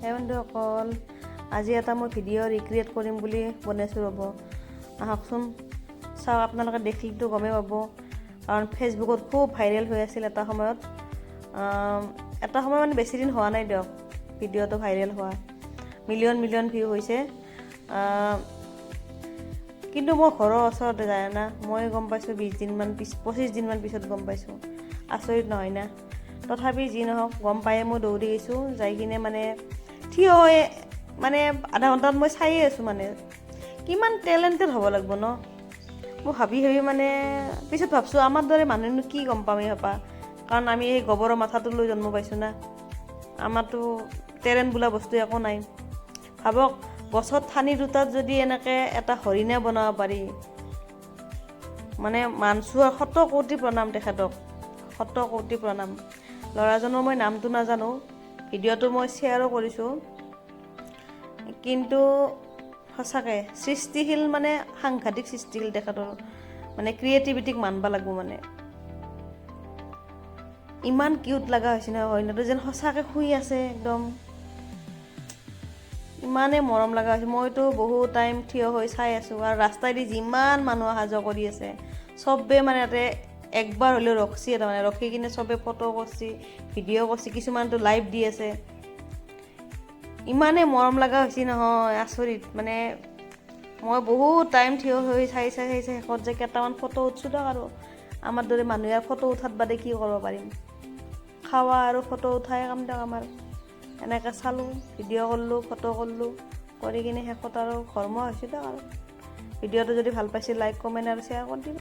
হে বন্ধুসকল, আজি এটা মই ভিডিঅ' ৰিক্ৰিয়েট কৰিম বুলি বনাইছোঁ। ৰ'ব, আহকচোন চাওক। আপোনালোকে দেখিলেতো গমেই পাব, কাৰণ ফেচবুকত খুব ভাইৰেল হৈ আছিল এটা সময়ত। এটা সময় মানে বেছি দিন হোৱা নাই দিয়ক ভিডিঅ'টো ভাইৰেল হোৱা। মিলিয়ন মিলিয়ন ভিউ হৈছে। কিন্তু মই ঘৰৰ ওচৰতে যায় না, মই গম পাইছোঁ 20 দিনমান পিছ, 25 দিনমান পিছত গম পাইছোঁ। আচৰিত নহয় না? তথাপি যি নহওক, গম পায়ে মই দৌৰি গৈছোঁ। যাই কিনে মানে থিয় হৈ মানে আধা ঘণ্টাত মই চায়ে আছোঁ। মানে কিমান টেলেণ্টেড হ'ব লাগিব ন? মই ভাবি ভাবি মানে পিছত ভাবছোঁ, আমাৰ দৰে মানুহেনো কি গম পাম এই সোপা? কাৰণ আমি এই গোবৰৰ মাথাটো লৈ জন্ম পাইছোঁ না, আমাৰতো টেলেণ্ট বোলা বস্তু একো নাই। ভাবক, গছত ঠানি দুটাত যদি এনেকৈ এটা হৰিণা বনাব পাৰি, মানে মানচো আৰু। শত কোটি প্ৰণাম তেখেতক, শত কোটি প্ৰণাম। ল'ৰাজনৰ মই নামটো নাজানো, ভিডিঅ'টো মই শ্বেয়াৰো কৰিছোঁ। কিন্তু সঁচাকৈ সৃষ্টিশীল, মানে সাংঘাতিক সৃষ্টিশীল তেখেতৰ। মানে ক্ৰিয়েটিভিটিক মানব লাগিব। মানে ইমান কিউট লগা হৈছে নহয়, হৰিণাটো যেন সঁচাকৈ শুই আছে একদম। ইমানেই মৰম লগা হৈছে। মইতো বহুত টাইম থিয় হৈ চাই আছোঁ আৰু ৰাস্তাইদি যিমান মানুহ অহা যোৱা কৰি আছে, চবে মানে ইয়াতে একবাৰ হ'লেও ৰখছি। তাৰমানে ৰখি কিনে চবে ফটো কৰছি, ভিডিঅ' কৰছি, কিছুমানতো লাইভ দি আছে। ইমানেই মৰম লগা হৈছে নহয়, আচৰিত। মানে মই বহুত টাইম থিয় হৈ চাই চাই চাই চাই শেষত যে কেইটামান ফটো উঠছোঁ দিয়ক। আৰু আমাৰ দৰে মানুহে আৰু ফটো উঠাত বাদে কি কৰিব পাৰিম? খাৱা আৰু ফটো উঠাই কাম দিয়ক আমাৰ। এনেকৈ চালোঁ, ভিডিঅ' কৰিলোঁ, ফটো কৰিলোঁ, কৰি কিনে শেষত আৰু ঘৰমুৱা হৈছোঁ দিয়ক। আৰু ভিডিঅ'টো যদি ভাল পাইছে, লাইক, কমেণ্ট আৰু শ্বেয়াৰ কৰি দিব।